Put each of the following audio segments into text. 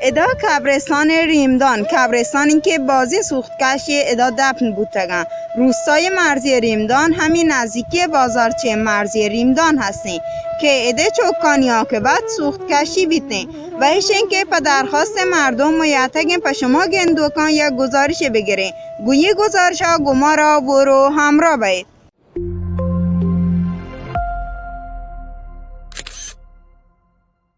ادا قبرستان ریمدان، قبرستانی که بازی سوختکشی ادا دفن بوتگن. روستای مرزی ریمدان همین نزدیکی بازارچه مرزی ریمدان هستین که ادا چکانی عاقبت سوختکشی بیتین و ایشین که په درخواست مردم میتگین په شما گندوکان یک گزارش بگیرین. گویی گزارش ها گمارا برو همراه بید.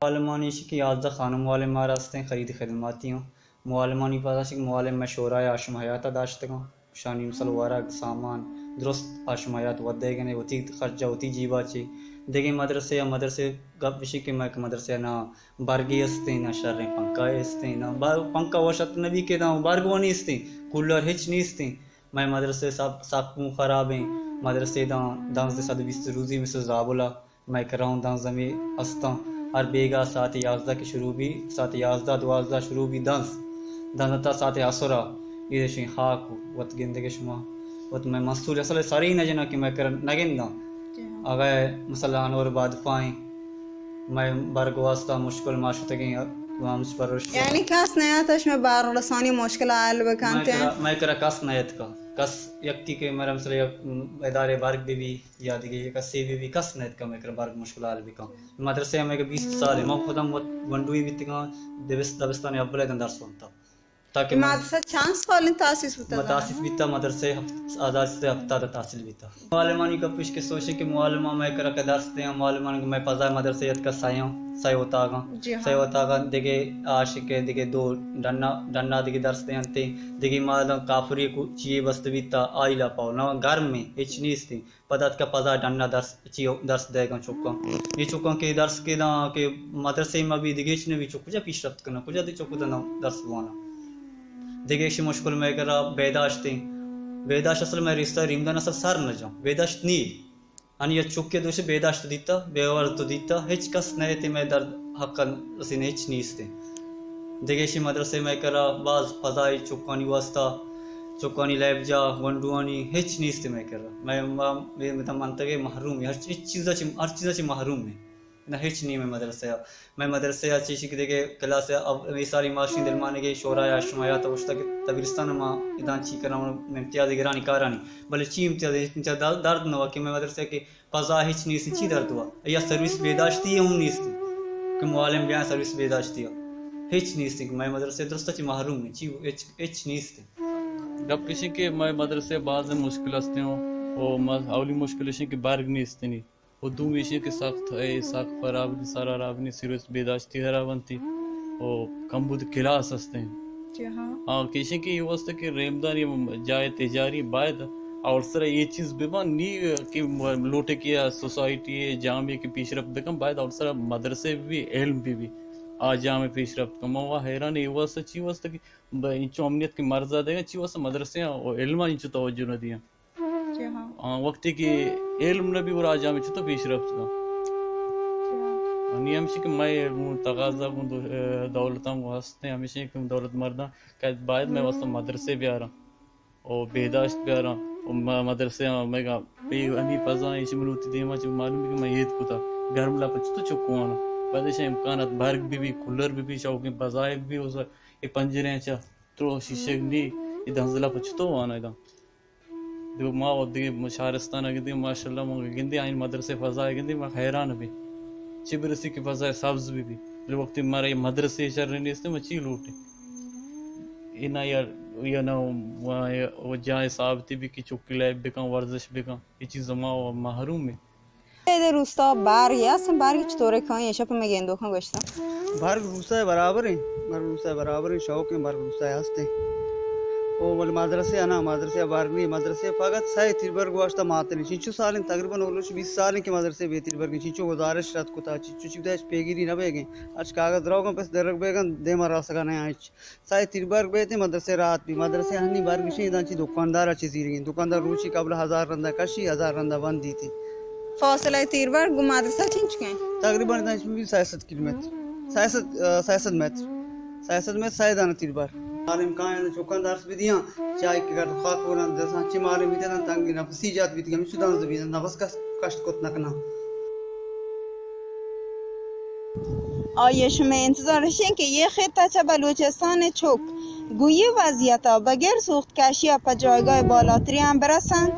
معلمانی ایشی کہ یازدہ خانم معلم مارا ہستیں، خرید خدماتی ہوں. معلمانی پاس کہ معلم میں شورای آشم حیات داشتگاں، شانی مثل ورگ سامان درست آشم حیات ودے گنے، وتی خرچہ وتی جیبا چی. دگہ مدرسے یا مدرسے گپ بشی کہ میں کہ مدرسے نہ برگی استیں، نہ شریں پنکھا استیں، نہ با-، پنکھا وشت نبی کہ داں برگ و نیستیں، کولر ہچ نیستیں. میں مدرسے سب سکوں خرابیں، مدرسے داں دانزدہ صد بیست روزی مثل زابلا. مئے کرا اوں داں زمین استاں، ہر بیگاہ ساعت یازدہ کہ شروع بی، ساعت یازدہ دوازدہ شروع بی دنز، دنز تا ساعت عصرا، ایدے شویں خاک وت گندگے شما، وت مئے مستور اصل سری نہ جنا کہ مئے کرا نہ گنداں. جی ہاں. اگہ مثلا انور بادفائیں، مئے برگ واسطہ مشکل ما شتگیں، ما ہمچ پروش. یعنی کس نیاتش مئے بار رسانی مشکل حل بکنت؟ مئے کرا، مئے کرا کس نیتکا، کس یکی کہ مرا مثلا یک ادارے برگ بی بی، یا دگہ یک کسے بہ بی، کس نہ اتکا مئے کرا برگ مشکل حل بکن. مدرسے ءَ مئے کہ بیست سال ایں، ما خودم وت گونڈوے بیتگاں، دبست-، دبستان اول ءَ داں درس ونتا. تاکہ ما مدرسہ چند سال ایں تاسیس بوتا؟ ما تاسیس بیتا، مدرسے ہفت-، ہزار سیزدہ ہفتاد ءَ تاسیس بیتا. معلمانی گپ اش کہ سوچے کہ معلماں مئے کرا کہ درس دیاں، معلمانی کہ مئے پزا مدرسے اتکا سیاں، سئے اتاگاں، جی ہاں. سئے اتاگاں دگہ آشکے دگہ دو ڈنا، ڈنا دگہ درس دیاں تے، دگہ ما داں کافری کو چیے بست بیتا، آئی لاپا نہ گرم ایں، ہچ نیست ایں. پدا اتکا پزا ڈنا درس، چی درس دئیگاں چکاں. اے چکاں کہ درس کہ داں کہ مدرسے ما بی دگہ ہچ نہ بی چک کجا پیش رفت کناں، کجا دی چک داں درس بواناں. دگہ ایشی مشکل مئے کرا بیداشت ایں. بیداشت اصل مئے ریستہ ریمدان اصل سر نہ جاں، بیداشت نی. انی یا چکے دوشے بیداشت دیتا، بیوار تو دیتا، ہچ کس نہ ایتے مئے درد حق رسین ہچ نیست ایں. دگہ ایشی مدرسے مئے کرا باز فضائی چکانی واسطہ، چکانی لیب جا، گونڈوانی ہچ نیست مئے کرا. مئے ما، مئے متا منتگے محروم ایں، ہر چ-، ہچ چیزا چ-، ہر چیزا چ محروم ایں. نہ ہچ نی مئے مدرسے آ. مئے مدرسے آ چیشی کہ دگہ کلاس اب-، اے سالی ماشین دلمانگے شورا یا شما یا تو اشتا کہ تبرستان ما ادان چی کناں امتیاز گرانی کارانی. بلے چی امتیاز، امتیاز در-، درد نہ وا کہ مئے مدرسے کہ پزا ہچ نیست، چی درد وا؟ یا سروس بیداشتی ہم نیست کہ معلم بیاں سروس بیداشتی ہچ نیست کہ مئے مدرسے درست چی محروم ایں، چی ہچ، ہچ نیست. گپ ایش ایں کہ مئے مدرسے باز مشکل ہستیں و، و م-، اولی مشکل ایش ایں کہ برگ نیست نی. و دومی ایش ایں کہ سخت، اے سخت خراب نی، سر خراب نی، سروس بیداشتی خراب انتی و کمبود کلاس ہستیں. جی ہاں. ہاں، کہ ایش ایں کہ اے واسطہ کہ ریمدان اے جاہ تجاری باید اور سر اے چیز ببان نی کہ لوٹے کہ آ سوسائٹی اے جامعے کہ پیش رفت بکن، باید اور سر مدرسے بی، علم بی بی، آ جامعے پیش رفت کن. ما وا حیران اے واسطہ چی واسطہ کہ ب-، انچو امنیت کہ مرزا دیگا چی واسطہ مدرسے آ و علم آ انچو توجہ نہ دیاں. جی ہاں. آ، وقتی کہ علم نہ بی، گڑا آ جامعہ چطور پیش رفت کن؟ جی ہاں. نی ہمشی کہ مئے گوں تقاضا گوں دو-، اے، دولتاں گوں ہستیں، ہمیشی کہ دولت مرداں کہ باید مئے واسطہ مدرسے بیاراں و بیداشت بیاراں و م-، مدرسے آ مئے گا بے ہمی پزا ایشی من وتی دیما چہ معلوم بی کہ من ہید کتا، گرم لاپ چطور چکوانا، بعد ایشی امکانات برگ بی بی، کولر بی بی، شوقیں پزایگ بی، و س-، اے پنجریں چا تو شیشگ نی، اے دنزلا پہ چطور وانا ادا؟ دگہ ما و دگہ شہرستان ءَ گندیں، ماشاءاللہ ما گندیں، آئین مدرسے فضا ءَ گندیں، ما حیران بیں. چی برسی کہ فضا سبز بی بی. بلے وقتی مارا اے مدرسے شر نیست، ما چی لوٹیں؟ اے نہ یا، یا نہ و، و جاہ ثابتی بی کہ چکی لیب بکن، ورزش بکن، اے چیز ما و محروم ایں. اے روستا برگ است، برگ چطور کن؟ ایشا پہ مئے گندوکاں گوشتاں. برگ روستا برابر ایں، برگ روستا برابر ایں، شوق ایں، برگ روستا ہست ایں. او بلے مدرسے انا، مدرسے برگ نی، مدرسے فقط سئے تیر برگ واسطہ ماتنی. چنچو سال ایں، تقریباً اولش بیست سال ایں کہ مدرسے بے تیر برگ ایں. چنچو گزارش رد کتا، چنچو چی دش پیگیری نہ بیگیں. اچ کاغذ دروگاں پس درگ بیگاں، دیما راسگا نہ اچ. سئے تیر برگ بیت، مدرسے راحت بی. مدرسے ہنی برگ شی داں چی دکاندار چی زیرگیں. دکاندار روچی قبل ہزار رندا کشی، ہزار رندا بند دیتی. فاصلہ تیر برگ گوں مدرسہ چنچکیں؟ تقریباً داں چی سئے سد کیلومتر. سئے سد، آ، سئے سد متر. سئے سد متر سئے دانہ تیر برگ. عالم کائیں چکاں درس بدیاں، چاہے کہ گرد خاک ورن دساں چی معلوم بیت، تنگی نفسی جات بیت، ہمیں چودان زبیدن نفس کس-، کشت کت نکناں. آئی شمئے انتظار اش انت کہ اے خطہ چہ بلوچستان چک گوں اے وضعیت ءَ بگر سوخت کشی ءَ پہ جایگاہ بالاتری ہم برسنت۔